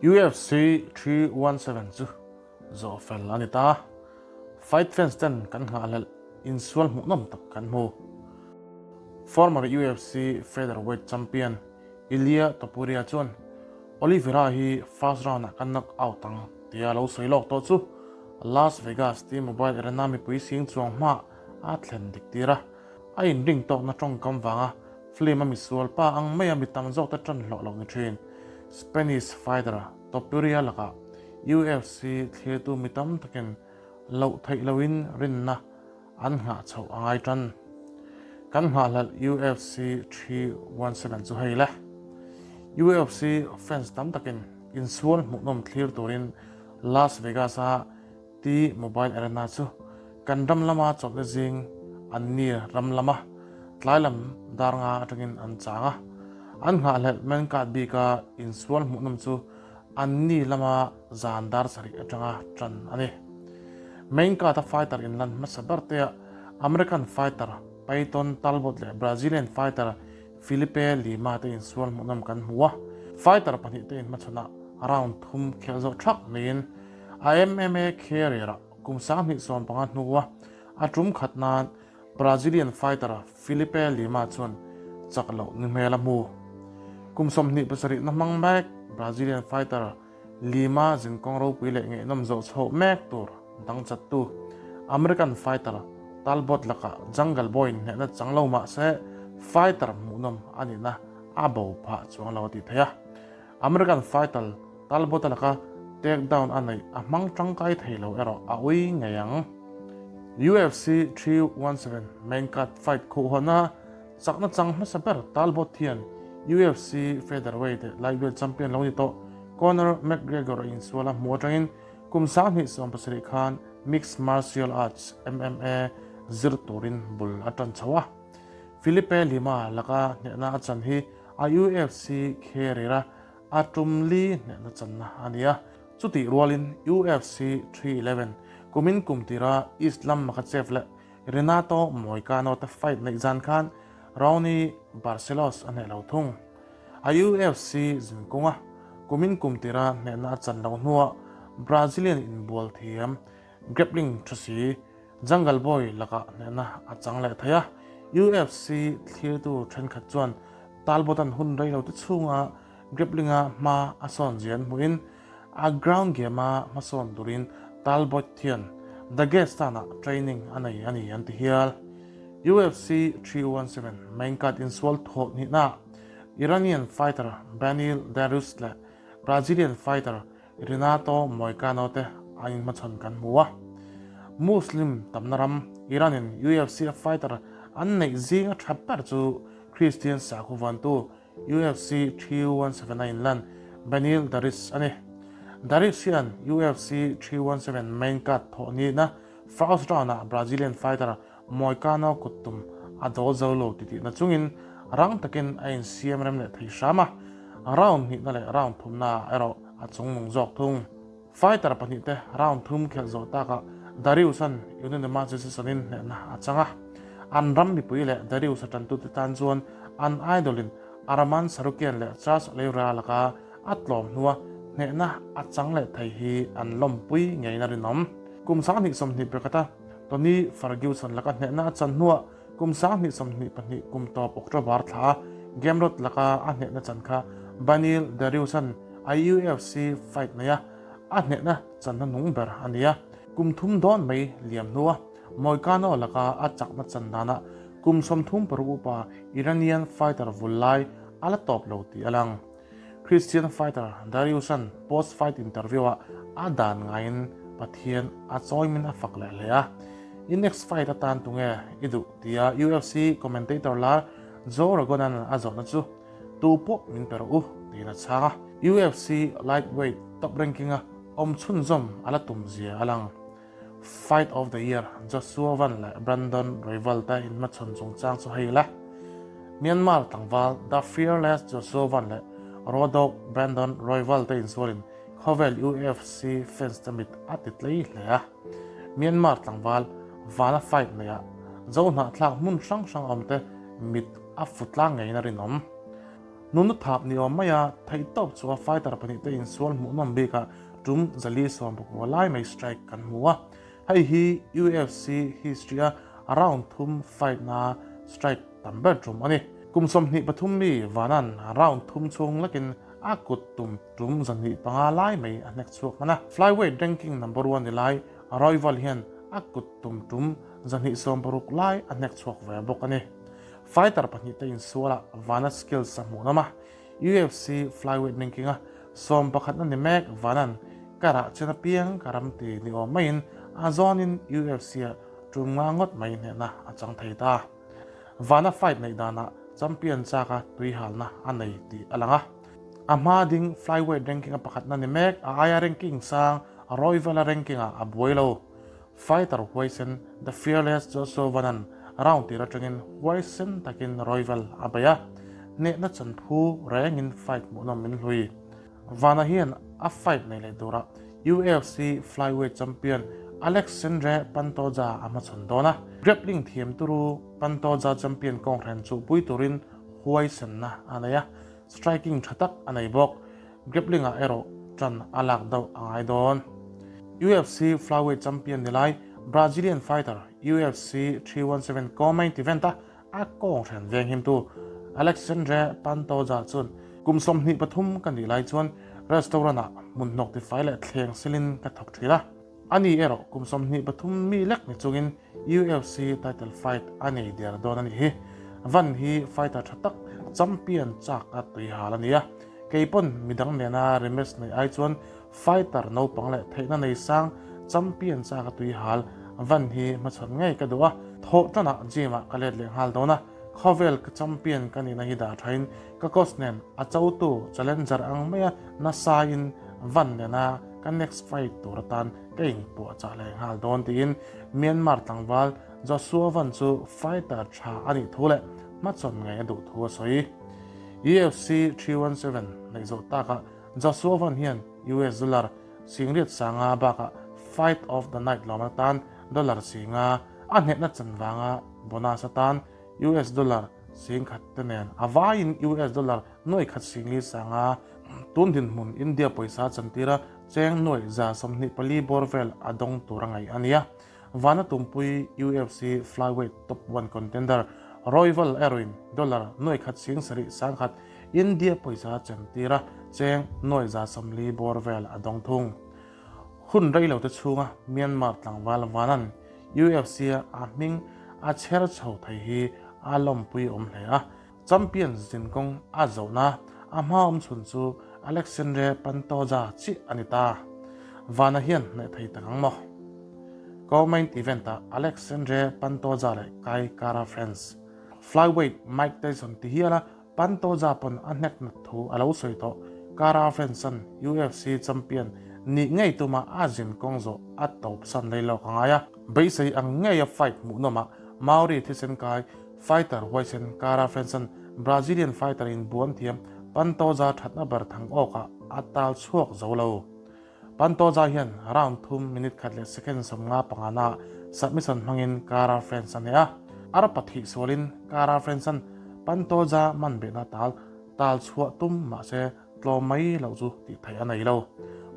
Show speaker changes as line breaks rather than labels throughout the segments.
UFC 317 chu zawh fel a ni ta. Fight fans ten kan nghahhlelh insual hmuhnawm tak kan hmu. Former UFC featherweight champion Ilia Topuria chuan Oliveira hi first round ah ka knock out ang tia lo sawi lawk tawh chu Las Vegas T-Mobile Arena mipui sing chuang hmaah a thlen dik tir a. A inring tawkna tawngkam vanga film a misual pa ang maia mi tam zawkte tan hlawh loh ni thin. Spanish fighter Topuria lakah UFC thlirtu mi tam takin loh theih lohin rinna an nghah chhoh a ngai tan. Kan nghahhlelh UFC 317 chu hei le. UFC fans tam takin insual hmuhnawm thlir turin Las Vegas-a T-Mobile Arena chu kan ram lama chawlhna zing an ni ram lama tlai lam dar nga atangin an chang a. An nghahhlelh main card bika insual hmuhnawm chu an ni lama zan dar sarih atanga tan a ni. Main card-a fighter inlan hmasa ber teah American fighter Payton Talbott leh Brazilian fighter Felipe Lima te insual hmuhnawm kan hmu a. Fighter pahnihte inhmachhawnah round thum khelh zawh thak niin A MMA career-ah kum 2015 hnua a tum khat nan Brazilian fighter Felipe Lima chuan chak loh ni hmel a hmu. Kum 27 na hmang mek Brazilian fighter Lima zinkawng ropui leh ngaihnawm zawh chhoh mek tur dang chattu American fighter Talbot lakah Jungle Boy hnehna chang lo mah se fighter hmuhnawm a nihna a bo phah chuang lo a tih theih a. American fighter Talbot-a laka takedown a neih a hmang tangkai thei lo erawh a ui ngei ang. UFC 317 main card fight khuhhawnna chakna chang hmasa ber Talbot hian UFC featherweight leh lightweight champion lo ni tawh Conor McGregor a insual a hmuh atangin kum 2017 khan mixed martial arts, MMA, zir turin bul a tan chho a. Felipe Lima laka hnehna a chan hi a UFC career a a tum li hnehna channa a ni a. Chutih rualin UFC 311 kumin kum tira Islam Makhachev leh Renato Moicano te fight neih zan khan Raoni Barcelos a hneh lo thung. A UFC zinkawnga kumin kum tira hnehna a chan lo hnuah Brazilian inbual thiam grappling tha si Jungle Boy lakah hnehna a chang leh thei a, UFC thlirtu thenkhat chuan Talbot-a'n hun rei lo te chhunga grappling-a hma a sawn zia an hmuhin a ground game-a hmasawn turin Talbot hian Dagestan-ah training a nei a ni an ti hial. UFC 317 main card insual thawh hnihnaah Iranian fighter Beneil Dariush leh Brazilian fighter Renato Moicano te an inhmachhawn kan hmu a. Muslim tamna ram Iran-in UFC-a fighter an neih zinga tha ber chu Christian sakhaw vuantu UFC 317 a inlan Beneil Dariush a ni. Dariush hian UFC 317 main card thawh nihna first round-ah Brazilian fighter Moicano kut tum a dawl zo lo ti tihna chungin rang takin a insiam rem leh thei hram a, round hnihna leh round thumnaah erawh a chungnung zawk thung. Fighter pahnihte round thum khelh zawh takah Darius-a'n unanimous decision-in hnehna a chang a, an ram mipui leh Darius-a tantute tan chuan an idol-in Arman Tsarukyan leh Charles Oliveira laka a tlawm hnua hnehna a chang leh thei hi an lawmpui ngeiin a rinawm. Kum 2021 a Tony Ferguson laka hnehna a chan hnuah kum 2022 kum tawp October thla a Gamrot laka a hnehna chan kha Beneil Dariush-a'n a UFC fight nei a, a hnehna channa nung ber a ni a. Kum thum dawn mai liam hnua Moicano laka a chakna chan danah kum 36 upa Iranian fighter vul lai a la tawp lo tih a lang. Christian fighter Dariush-a'n post-fight interview-ah a dan ngaiin Pathian a chawimin a fak leh hle a. I next fight atan tunge i duh? tia UFC commentator lar Joe Rogan-a'n a zawhna chu Tu pawh min pe rawh u tiin a chhang a. UFC lightweight top ranking-a awm chhunzawm a la tum zia a lang. Fight of the Year Joshua Van leh Brandon Royval te inhmachhawn chungchang chu hei le. Myanmar tlangval The Fearless Joshua Van leh Raw Dog Brandon Royval te insualin khawvel UFC fans te mit a ti tlei hle a. Myanmar tlangval Vana fight neihah Zohnahthlak hmun hrang hrang awm te mit a fu tlang ngeiin a rinawm. Nunna thap ni awm maia theihtawp chu a fighter pahnihte insual hmuhnawm bikah tum 419 lai mai strike kan hmu a. Hei hi UFC history-a round thum fight-na strike tam ber tum a ni. Kum 23 mi Vanan round thum chhung lekin a kut tum tum 205 lai mai a hnek chhuak hman a. Flyweight ranking number one ni lai Royval hian a kut tum tum 260 lai a hnek chhuak ve bawk a ni. Fighter pahnihte insualah Vana skills a hmuhnawm a, UFC flyweight ranking-a sawmpakhatna ni mek Vanan ka rah chen apiang ka ram ti ni awm maiin a zawnin UFC-ah tum nga ngawt mai hnehna a chang thei ta. Vana fight neih danah champion chaka tuihalna a nei tih a lang a. A hma ding flyweight ranking-a pakhatna ni mek a aia ranking sang Royval-a ranking-ah a buai lo. Fighter huaisen The Fearless Joshua Van-a'n round tir atangin huaisen takin Royval a bei a, hnehna chanphu rengin fight hmuhnawm min hlui. Van-a hian a fight nei leh turah UFC flyweight champion Alexandre Pantoja a hmachhawn dawn a, grappling thiam turu Pantoja champion kawnghren chuhpui turin huaisenna a nei a, striking tha tak a nei bawk. Grappling-ah erawh ṭan a lak deuh a ngai dawn. UFC flyweight champion ni lai Brazilian fighter UFC 317 co-main event-a a kawnghren venghimtu Alexandre Pantoja chuan kum 23 ka nih lai chuan restaurant-ah hmun hnawk tifai leh thleng silin ka thawk ṭhin a. Ani erawh kum 23 mi lek ni chungin UFC title fight a nei der dawn a nih hi. Van hi fighter tha tak, champion chak a tui hal a ni a. Kei pawn midang nena rematch nei ai chuan fighter naupang leh theihna nei sang, champion chak a tui hal Van hi hmachhawn ngei ka duh a. Thawh tanah gym ah ka let leh nghal dawn a, khawvel ka champion ka nihna hi dah thain ka coach nen a chotu challenger ang maia nasa in Van nena ka next fight tur atan ka inpuahchah leh nghal dawn tiin Myanmar tlangval Joshua Van chu fighter tha a nih thu leh hmachhawn ngei a duh thu a sawi. UFC 317 neih zawh takah Joshua Van hian US dollar singriat sanga bakah Fight of the Night lawm atan dollar singa a hnehna chan vanga bonus atan US dollar singkhat te nen a vaiin US dollar nuai khat singli sanga tun dinhmun India pawisa chantira Cheng nuaih 124 bawr vel a dawng tur a ngaih a nia. Vana tumpui UFC flyweight top one contender Royval erawhin dollar nuaih khat 7,000 sangkhat India pawisa chen tir a, cheng nuaih 140 bawr vel a dawng thung. Hun rei lo te chhunga Myanmar tlangval Vanan UFC-a a hming a chher chho thei hi a lawmpui awm hle a. Champions zinkawng a zawhna a hma awm chhun chu Alexandre Pantoja chiah a ni ta. Vana hian hneh thei tak ang maw? Co-main event-ah Alexandre Pantoja leh Kai Kara France. Flyweight Mike Tyson ti hiala Pantoja pawn a hnek nat thu a lo sawi tawh. Kara France-a'n UFC champion nih ngei tuma a zinkawng zawh a tawpsan lei lawk a ngai a. Beisei ang ngeia fight hmuhnawmah Maori thisen kai Fighter huaisen Kara Fenson Brazilian fighter in buan thiam Pantoja thatna ber thang awkah a tal chhuak zo lo. Pantoja hian round thum minute khat leh second 55 naah submission hmangin Kara Fens a hneh a. Arpa thih sualin Kara Fenson Pantoja man behna tal tal chhuah tum mahse tlawm mai loh chu tih theih a nei lo.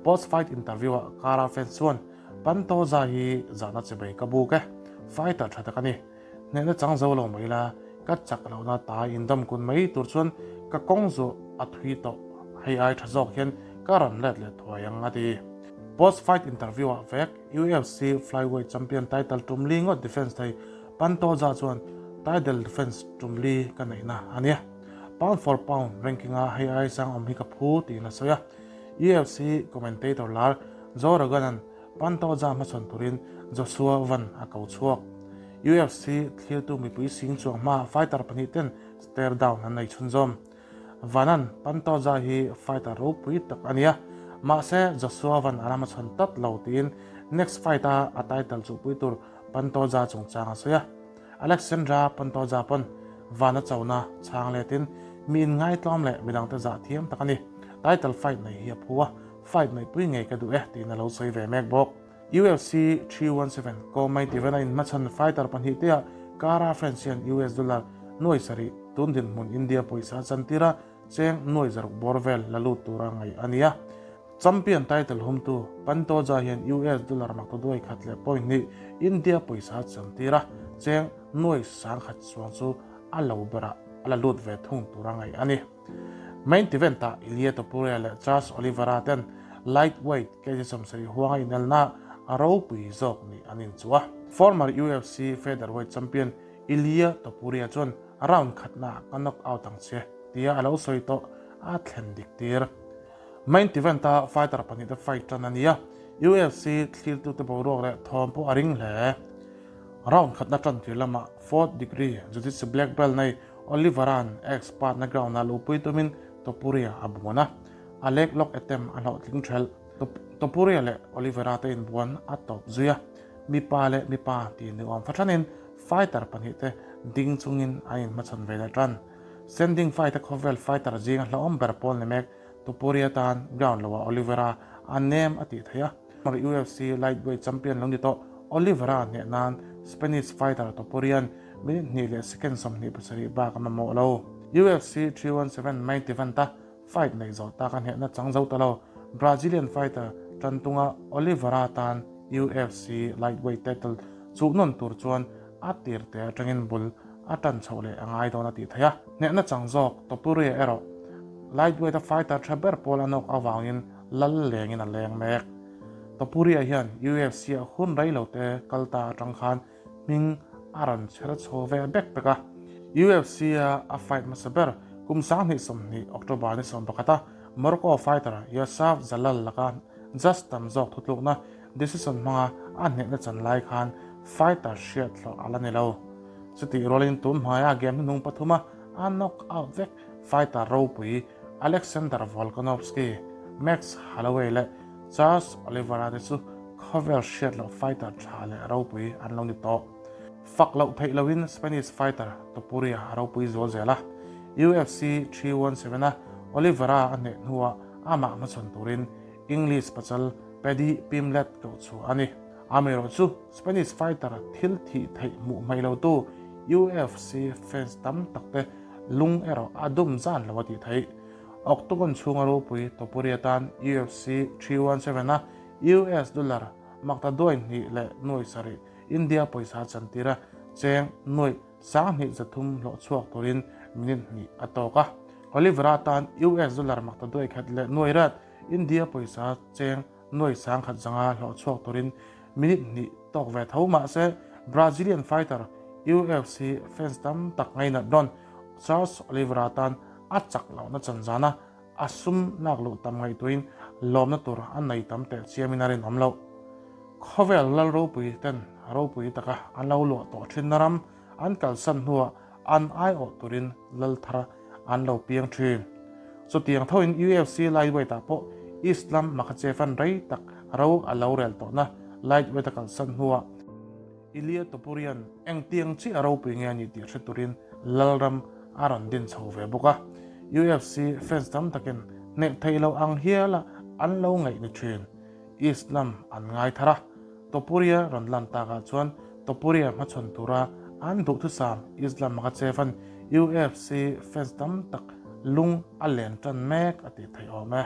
Post fight interview ah Kara Fens chuan Pantoja hi zahna chebei ka buk e, fighter tha tak a ni. Hnehna chang zo lo mai la, ka chak lohna ta indawm kun mai tur chuan ka kawng zawh a thui tawh. Hei ai tha zawk hian ka rawn let leh thuai ang a ti. Post fight interview ah vek UFC flyweight champion title tum li ngawt defence thei Pantoja chuan title defence tum li ka neihna a nia. Pound for pound ranking a hei ai sang awm hi ka phu tiin a sawi a. UFC commentator lar Joe Rogan-a'n Pantoja hmachhawn turin Joshua Van a ko chhuak. UFC thlirtu mipui sing chuang hmaah fighter pahnih ten stare down an nei chhunzawm. Van-a'n Pantoja hi fighter ropui tak a nia, mahse Joshua Van a la hmachhawn tlat lo tiin next fight-a a title chuhpui tur Pantoja chungchang a sawi a. Alexandra Pantoja pawn Van-a chona chhang letin mi inngaitlawm leh midangte zah thiam tak a ni. Title fight nei hi a phu a. Fight neihpui ngei ka duh e tiin a lo sawi ve mek bawk. UFC 317 co-main event a inhmachhan fighter pahnih te ah Kara French hian US dollar nuai sarih tun dinhmun India pawisa a chantir a. Cheng nuai zaruk bawr vel la lut tura ngaih a ni a. Champion title humtu Pantoja hian US dollar maktaduai khat leh point hnih India pawisa a chantir a, cheng nuai 10,000 chuang chu a lo berah a la lut ve thung tura ngaih a ni. Main event-ah Ilia Topuria leh Charles Oliveira ten lightweight kg 70 huanga inelna a ropui zawk nih an inchuh a. Former UFC featherweight champion Ilia Topuria chuan round khatnaah ka knock out ang che tia a lo sawi tawh a thlen dik tir. Main event-a fighter pahnihte fight tan a ni a, UFC thlirtute boruak leh thawm pawh a ring hle. Round khatna tan tir lamah fourth degree jiu-jitsu black belt nei Oliveira-a'n expert-na ground-ah luhpui tumin Topuria a buan a, a leg lock attempt a hlawhtling ṭhelh. Topuria leh Oliveira te inbuan a tawp zui a, mipa leh mipa tih ni awm fahranin Fighter pahnihte ding chungin an inhmachhawn ve leh tan. Standing fight-a khawvel fighter zinga hlauhawm ber pawl ni mek Topuria tan ground loah Oliveira a nem a tih theih a. UFC lightweight champion lo ni tawh Oliveira hneh nan Spanish fighter Topuria'n minute hnih leh second 27 bak a mamawh lo. UFC 317 main event-a Fight neih zawh tak a hnehna chang zo ta lo. Brazilian fighter Tantunga Oliveira tan UFC lightweight title chuh nawn tur chuan a tir te atangin bul a tan chhoh leh a ngai dawn a tih theih a. Hnehna chang zawk Topuria erawh lightweight a fighter tha ber pawl a nawk avangin lal lengin a leng mek. Topuria hian UFC-ah hun rei lo te kal ta atang khan hming a rawn chher chho ve bek bek a. UFC-a a fight hmasa ber kum 2020 October ni 11 a Morocco fighter Youssef Zalal laka judge tam zawk thutlukna decision hmanga a hnehna chan lai khan fighter hriat hlawh a la ni lo. Chutih rualin tun hmaia game hnuhnung pathuma a knock out vek fighter ropui Alexander Volkanovski, Max Holloway leh Charles Oliveira te chu khawvel hriat loh fighter tha leh ropui an lo ni tawh. Fak loh theih loin Spanish fighter Topuria a ropui zual zel a, UFC 317 a Oliveira a hneh hnuah amah hmachhawn turin English pachal Paddy Pimblett koh chhuah a ni. Amaherawhchu Spanish fighter thil thih theih hmuh hmaih lotu UFC fans tam tak te lung erawh a dum zan lo a tih theih. Octagon chhunga ropui Topuria tan UFC 317 a US dollar makta duai hnih leh nuai sarih India pawisa chantir a cheng nuaih 2300 hlawh chhuak turin minute hnih a tawk a. Oliveira tan US dollar makta duai khat leh nuai rat India pawisa cheng nuai 10,000 zanga hlawh chhuak turin minute hnih tawk ve tho mah se Brazilian fighter UFC fans tam tak ngainat rawn Charles Oliveira tan a chak lohna chan zana a sum lak luh tam ngaihtuahin lawmna tur a nei tam teh chiamin a rinawm loh. Khawvel lal ropui ten ropui taka an lo luah tawh thinna ram an kalsan hnuah an aiawh turin lal thar an lo piang thin. Chutiang thoin UFC lightweight ah pawh Islam Makhachev-a'n rei tak ro a lo rel tawhna lightweight a kalsan hnuah Ilia Topuria'n engtiang chiah ropui nge a nih tih hre turin lalram a rawn din chho ve bawk a. UFC fans tam takin hneh theih loh ang hiala an lo ngaih ni thin. Islam an ngai thar a, Topuria rawn lan takah chuan Topuria hmachhawn tura an duhthusam Islam Makhachev-a'n UFC fans tam tak lung a len tan mek a tih theih awm e.